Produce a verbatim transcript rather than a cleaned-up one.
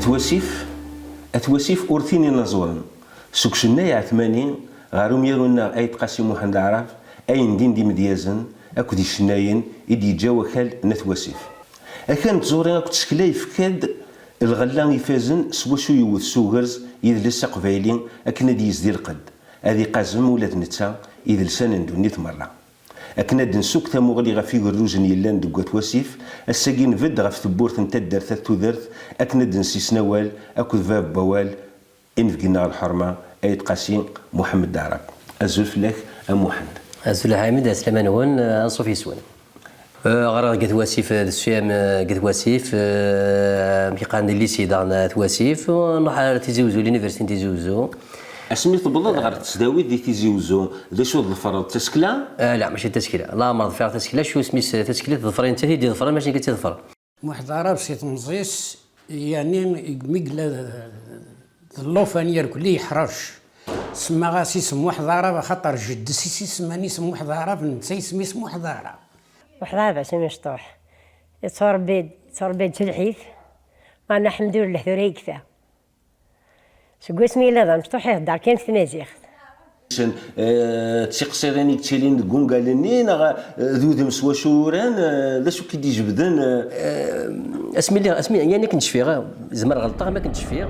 Wasif, At Wasif ur tin inaẓuren. Seg ucennay Ɛetmani ɣer umyaru-nneɣ Ayt Qasi Muḥend Aɛrab, ayen din d imedyazen akked icennayen i d-yeǧǧa wakal n At Wasif. Akal n tẓuri akked tsekla yefka-d lɣella ifazen s wacu yewwet s ugerz yidles aqbayli akken ad yezdi lqedd, ad iqazem ula d netta idelsan n ddunit merra. Akken ad d-nsuk tamuɣli ɣef igerrujen yellan deg At Wasif, ass-agi nbedd ɣef tewwurt n taddart At Tudert akken ad d-nessisen awal akked bab n wawal, inebgi-nneɣ lḥerma, Ayt Qasi Muḥemmed Aɛrab. Azul fell-ak a Muḥend. Azul a Ḥamid, ɛeslama-nwen, anṣuf yes-wen. Eh, ɣriɣ deg At Wasif, eh, d C M, eh, deg At Wasif, eh, amek i qqaren di lycée daɣen At Wasif, eh, nruḥ ar Tizi Uzzu, l'université n Tizi Uzzu. Asmi tewwḍeḍ ɣer tesdawit di Tizi Uzzu, d acu tḍefreḍ, d tasekla? Ah, la, mačči d tasekla. Laɛmer ḍfiɣ tasekla, acu isem-is, eh, tasekla tḍefren, nettat i d-iḍefren, mačči nekk i tt-iḍefren. Muḥ d Aɛrab si temẓi-s, yani, mi yella d llufan yerkeli yeḥrec. Semmaɣ-as isem Muḥ d Aɛrab, axaṭer jeddes-is isemman isem Muḥ d Aɛrab, netta isem-is Muḥ d Aɛrab. Muḥ d Aɛrab, asmi mecṭuḥ. Yettwaṛebbi-d, yettwaṛebbi-d s lḥif. Meɛna, ḥemdullah, tura yekfa. Seg wasmi yella d amecṭuḥ, ihedder kan s tmaziɣt. Eh, d tiqsiḍin i yettilin deg wungal-nni, neɣ, eh, d udem s wacu uran, eh, d acu i k-id-ijebden, eh? Eh, asmi lliɣ, asmi, yani akken cfiɣ, eh, zemreɣ ɣelṭeɣ, ma akken cfiɣ.